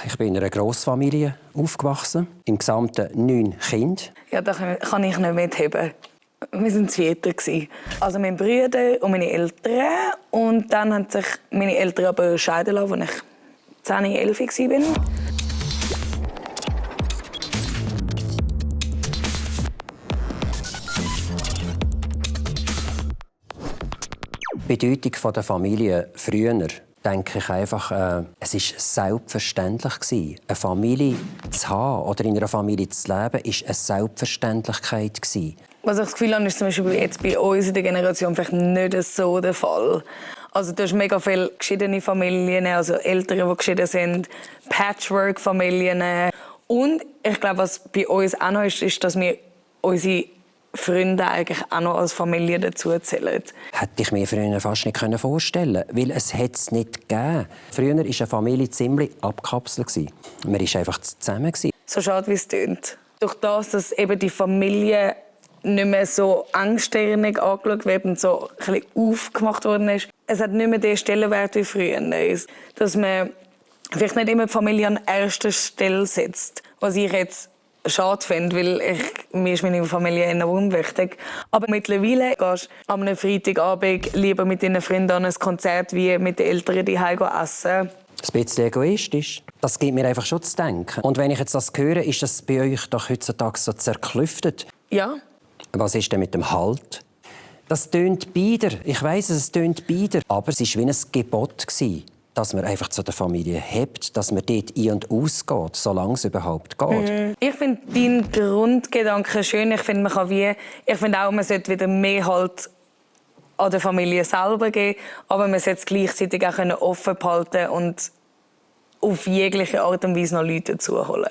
Ich bin in einer Grossfamilie aufgewachsen, im Gesamten 9 Kinder. Ja, da kann ich nicht mitheben. Wir waren zu viert. Also mein Bruder und meine Eltern. Und dann haben sich meine Eltern aber scheiden lassen, als ich 10, 11 war. Die Bedeutung der Familie früher, denke ich einfach, es war selbstverständlich. Eine Familie zu haben oder in einer Familie zu leben, war eine Selbstverständlichkeit. Was ich das Gefühl habe, ist zum Beispiel jetzt bei uns in der Generation vielleicht nicht so der Fall. Also du hast mega viele geschiedene Familien, also Eltern, die geschieden sind, Patchwork-Familien. Und ich glaube, was bei uns auch noch ist, dass wir unsere Freunde eigentlich auch noch als Familie dazu zählen. Hätte ich mir früher fast nicht vorstellen können, weil es es nicht gegeben. Früher war eine Familie ziemlich abgekapselt. Man war einfach zusammen. So schade, wie es klingt. Durch das, dass eben die Familie nicht mehr so engstirnig angeschaut wird und so ein bisschen aufgemacht worden ist. Es hat nicht mehr den Stellenwert wie früher. Dass man vielleicht nicht immer die Familie an erster Stelle setzt. Was ich jetzt schade finde, weil mir ist meine Familie enorm wichtig. Aber mittlerweile gehst du am Freitagabend lieber mit deinen Freunden an ein Konzert wie mit den Eltern die Hause essen. Ein bisschen egoistisch. Das gibt mir einfach schon zu denken. Und wenn ich jetzt das höre, ist das bei euch doch heutzutage so zerklüftet. Ja. Was ist denn mit dem Halt? Das tönt bieder. Ich weiss, es tönt bieder. Aber es war wie ein Gebot, dass man einfach zu der Familie hebt, dass man dort ein- und ausgeht, solange es überhaupt geht. Ich finde deinen Grundgedanken schön. Ich finde auch, man sollte wieder mehr Halt an der Familie selber geben, aber man sollte es gleichzeitig auch offen behalten und auf jegliche Art und Weise noch Leute dazuholen.